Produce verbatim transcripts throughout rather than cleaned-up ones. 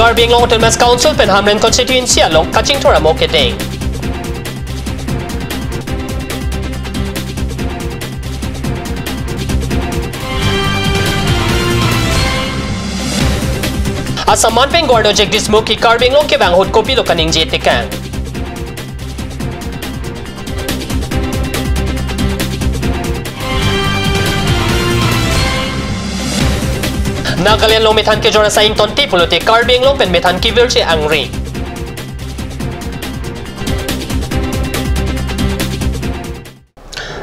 Karbi Anglong Autonomous Council pen Hamren constituency along kachingthur amo kedeng. Assam manpeng Governor Jagdish Mukhi Karbi Anglong kevang ahut kopilo kaningje tekang. Nagaland along methan kejor asai ingtonte pulote Karbi Anglong pen methan kevirji angri.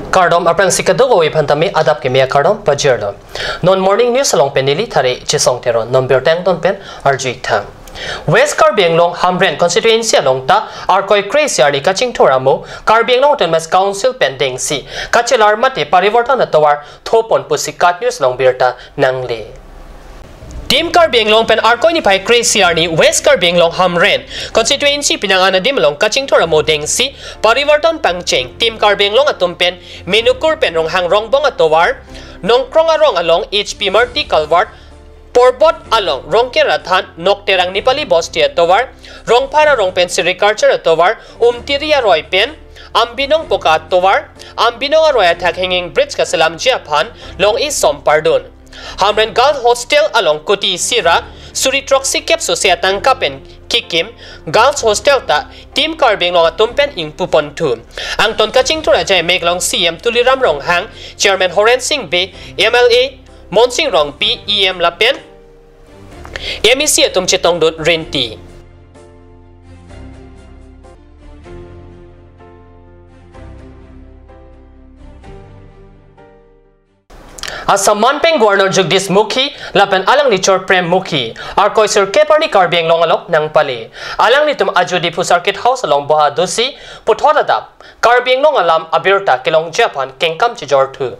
Kardom, aphrangsi kadokave aphan tame adap keme akardom pajirlo. Non morning news along pen neli Thare Chesong Teron, non birta angton pen arju-ik tha. West Karbi Anglong Hamren constituency along ta Arkoi kre-isi arni kachingthur amo Karbi Anglong Autonomous Council pen dengsi kachelar mate parivartan atovar thopon pusi KAT News along birta nangle. Team Karbi Anglong pen Arkoi niphai kre-isi arni West Karbi Anglong Hamren constituency penang an adim along kachingthur amo dengsi parivartan pangcheng Team Karbi Anglong atum pen Minukur pen Ronghang Rongbong atovar, Nongkrong arong along H P Marti Culvert, Porbot along Rongker athan Nokterang Nepali Bosti atovar, Rongphar arong pen Sericulture atovar, Umtiri aroi pen Ambinong poka atovar, Ambinong aroi athak hanging bridge kaselamji aphan long-isom pardun. Hamren Girls Hostel along kuti isi ra suri throksi kep sose atangka pen kekim Girls Hostel ta Team Karbi Anglong atum pen ingpuponthu. Angton kachingthur ajai mek along C E M Tuliram Ronghang, Chairman Horen Sing Bey, M L A Monsing Rongpi, E M lapen M A C atum chetongdun rinti. Assam manpeng Governor Jagdish Mukhi lapen alangli chor Prem Mukhi Arkoi sirkep arni Karbi Anglong along nangpale. Alanglitum ajo Diphu Circuit House along boha dosi puthot adap Karbi Anglong alam abirta kelongji aphan kengkam chejorthu.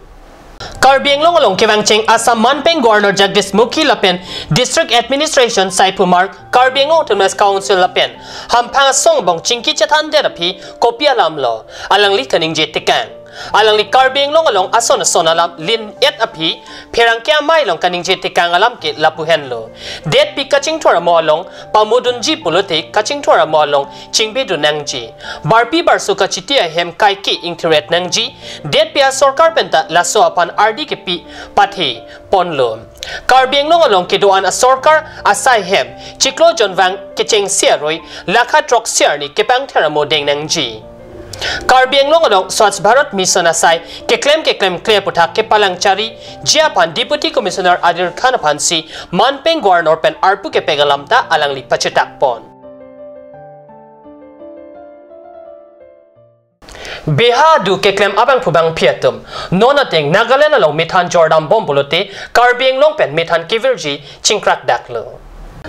Karbi Anglong along kevangcheng Assam manpeng Governor Jagdish Mukhi lapen District Administration Saiphu Marg, Karbi Anglong Autonomous Council lapen hamphang asong bong chingki chethandet aphi kopi alamlo, alangli kaningje tekang. Alangli Karbi Anglong along ason ason alam lin-et aphi pherangke amei along kaningje tekang alam ke lapu henlo. Detpi kachingthur amo along pamodunji pulote kachingthur amo along chingbedun nangji. Barpi barso kachiti ahem kaike ingthir-et nangji. Detpi asorkar penta laso aphan ardi kepi pathe ponlo. Karbi Anglong along kedo-an asorkar asai hem chiklo jonvang kechengsi aroi lakha throksi arni kepangthir amo deng nangji. Karbi Anglong along Swachh Bharat Mission asai keklem keklemkle aputhak kepalang chariji aphan Deputy Commissioner Adir Khan aphansi manpeng Governor pen arpu kepek alam ta alangli pachetak pon. Beha adu keklem abangphu bangphi atum, non ateng Nagaland along methan jordam bom pulote Karbi Anglong pen methan kevirji chingkrak daklo.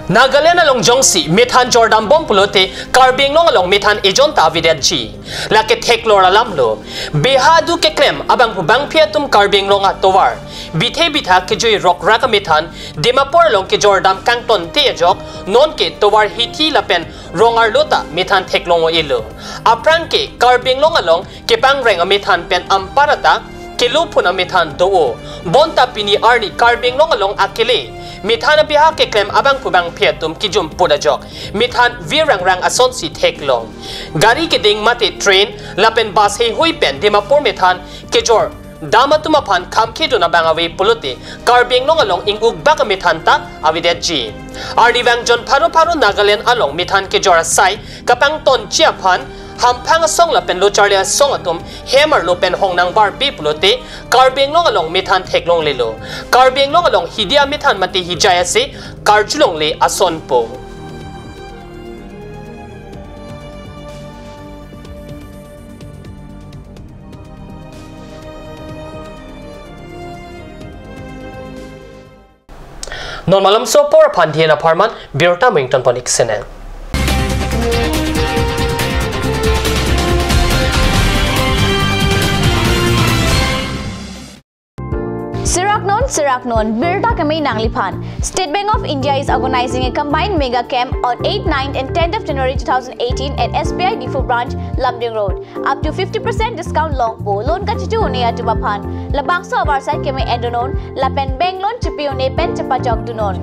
Nagaland along jongsi methan jordam bom pulote Karbi Anglong along methan ejon ta avedetji. Lake theklor alamlo. Beha adu keklem abangphu bangphi atum Karbi Anglong atovar bithe bitha kejui rokrak amethan Dimapur along kejordam kangtonte ajok nonke tovar hithi lapen rong arlo ta methan theklong-o-elo. Aphrang ke Karbi Anglong along kepangreng amethan pen ampara ta kelo phun amethan do-o. Bonta pini arni Karbi Anglong along akele methan abeha keklem abangphu bangphi atum kijum put ajok methan vir rangrang asonsi theklong. Gari keding mate train lapen bus heihui pen Dimapur methan kejor dam atum aphan khamkhedun abang ave pulote Karbi Anglong along ing-ukbak amethan ta avedetji. Arnivang jon pharo pharo Nagaland along methan kejor asai kapangtonji aphan hamphang asong lapen lo charli asong atum hem arlo pen hong nangbarbe pulote Karbi Anglong along methan theklonglelo. Karbi Anglong along hidi amethan mate hijai ase karjulongle asonpo. Non malomso apor aphan dien apharman birta mo ingtonpon-ik sene. Sirak non, sirak non, birta keme nangliphan. State Bank of India is organizing a combined mega camp on eighth, ninth and tenth of January two thousand eighteen at S B I Diphu branch, Lumding Road. Up to fifty percent discount longpo, loan kachitu un-e atum aphan. Labangso avarsai keme endonon, lapen bank loan chipi un-e pen chepajokdunon.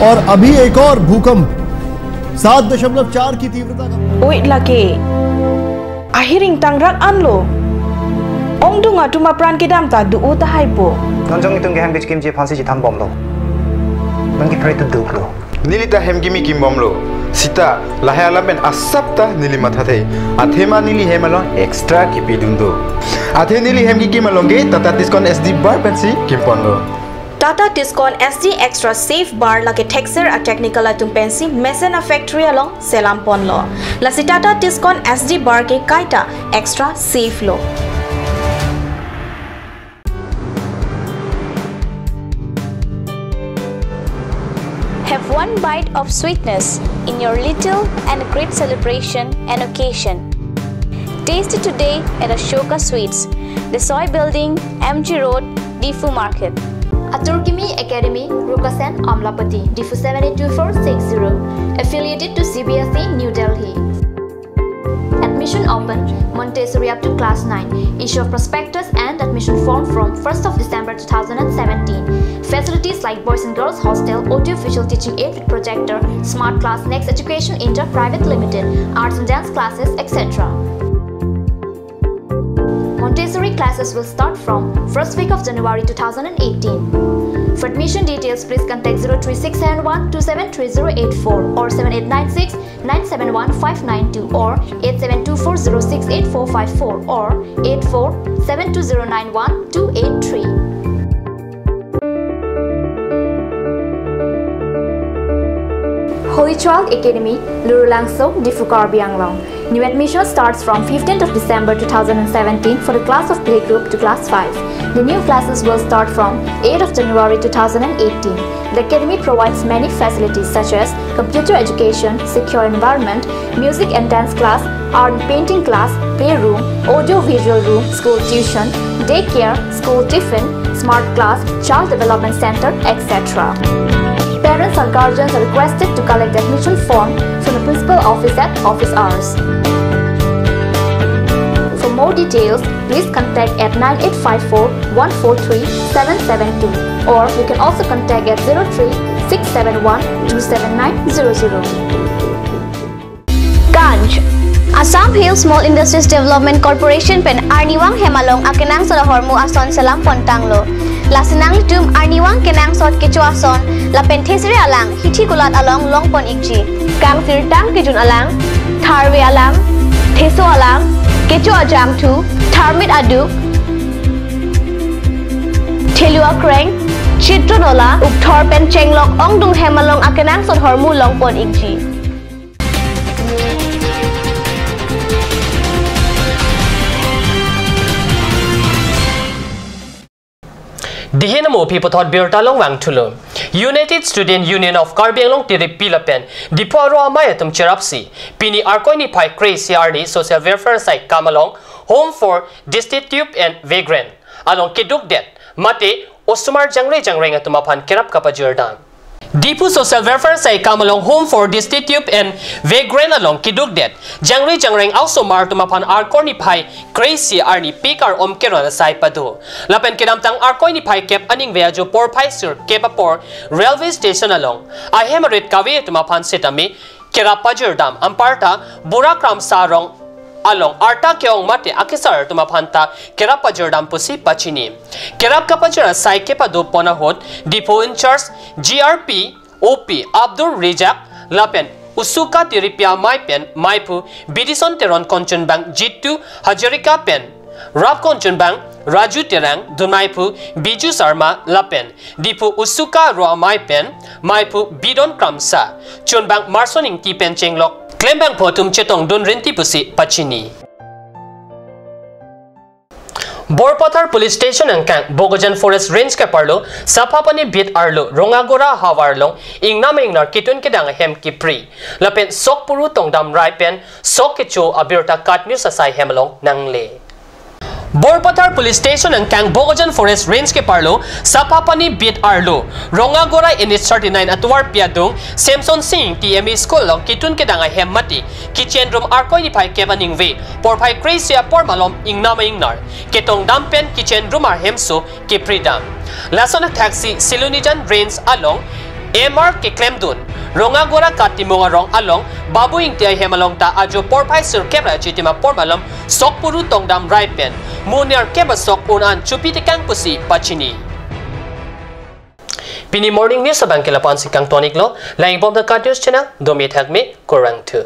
और अभी एक और भूकंप सात दशमलव चार की तीव्रता का Oi lake. Ahiring tangrak anlo. Ongdung atum apran kedam ta do-o tahai po. Non jong itum ke hem kechikimji aphansi chithan bomlo. Non ke pray to duklo. Neli ta hem kimi kim bomlo. Sita, lahai alam pen asap ta neli mathathe. Athema neli hem along extra kipidun do. Athe neli hem kikim along ke Tata Tiscon S D bar pensi kimponlo. Tata Tiscon S D Extra Safe Bar lake thekser a-technical atum pensi mesen a-factory along selam ponlo. Lasi Tata Tiscon S D bar ke kaita extra safe lo. Have one bite of sweetness in your little and great celebration and occasion. Taste it today at Ashoka Sweets, Desoi Building, M G Road, Diphu Market. Atur Kimi Academy, Rukasen, Amlapatti, Diphu seven eight two four six zero. Affiliated to C B S E, New Delhi. Admission open, Montessori up to class nine. Issue of prospectus and admission form from first of December two thousand and seventeen. Facilities like boys and girls hostel, audio visual teaching aid with projector, smart class, Next Education India Private Limited, arts and dance classes, et cetera. Montessori classes will start from first week of January two thousand and eighteen. For admission details, please contact zero three six seven one two seven three zero eight four or seven eight nine six nine seven one five nine two or eight seven two four zero six eight four five four or eight four seven two zero nine one two eight three. Holy Child Academy, Lurulangso, Diphu, Karbi Anglong. New admission starts from fifteenth of December two thousand and seventeen for the class of playgroup to class five. The new classes will start from eighth of January two thousand and eighteen. The academy provides many facilities such as computer education, secure environment, music and dance class, art and painting class, playroom, audio visual room, school tuition, daycare, school tiffin, smart class, child development center, et cetera. Parents or guardians are requested to collect admission form from the principal office at office hours. For more details, please contact at nine eight five four one four three seven seven two, or you can also contact at zero three six seven one two seven nine zero zero. Kanj. Assam Hill Small Industries Development Corporation pen arnivang hem along akenangsot ahormu ason selam pontanglo. Lasi nanglitum arnivang kenangsot kecho ason lapen thesere alang hithi kulat along longpon ikji. Kangsirtang kejun alang, tharve alang, theso alang, kecho ajangthu, tharmit aduk, thelu akreng, chitron ola, ukthor pen chenglok ongdung hem along akenangsot ahormu longpon ikji. Dihin amo aphi puthot birta longvang thulo. United Student Union of Karbi Anglong Tiripi lapen Diphu aro amei atum cherapsi pini Arkoi niphai kre-isi arni social welfare asai kam along Home for Destitute and Vagrant along kedukdet mate osomar jangre jangreng atum aphan kerap kapajirdam. Diphu social welfare asai kam along Home for Destitute and Vagrant along kedukdet jangre jangreng a-osomar atum aphan Arkoi niphai kre-isi arni pekar om keron asai pado. Lapen kedamtang Arkoi niphai kep aningve ajo porphai sirkep apor railway station along ahem arit kave atum aphan setame kerap pajirdam, anparta Bura Kramsa arong along arta ke-ong mate akesar atum aphan ta kerap pajirdam pusi pachini. Kerap kapajir asai kepado pon ahut Diphu in charge G R P, O P Abdul Rizak lapen Usuka Tiripi amei pen meiphu Bidison Teron, konchunbang Jitu Hazarika pen rap konchunbang Raju Terang, dun meiphu Biju Sarma lapen Diphu Usuka aro amei pen meiphu Bidon Kramsa, chunbang Marson Ingti pen chenglok klembangphu atum chetongdun rinti pusi pachini. Borpathar Police Station angkang Bokajan Forest Range keparlo Sapapani beat arlo Rongagora havar along ingnam ingnar ketun kedang ahem kepri lapen sok puru tongdam rai pen sok kecho abirta KAT News asai hem along nangle. Borpathar Police Station angkang Bokajan Forest Range keparlo Sapapani beat arlo Rongagora N H thirty-nine atovarpi adung Samson Sing T M E School along ketun kedang ahem mate kitchen room Arkoi niphai kep aningve porphai kre-isi apor malom ingnam ingnar ketongdam pen kitchen room ahemso kepridam. Lason athaksi Silonijan Range along M R keklemdun. Rongagora Katimung arong along Babu Ingti ahem along ta ajo porphai sirkep ra chitima pormalom sok puru tongdam rai pen mo nerkep asok un-an chupi tekang pusi pachini. Pini morning news abang ke lapu-an si kangton-iklo, lang-ik bom ta Kat News channel, dome thakme, kurvangthu.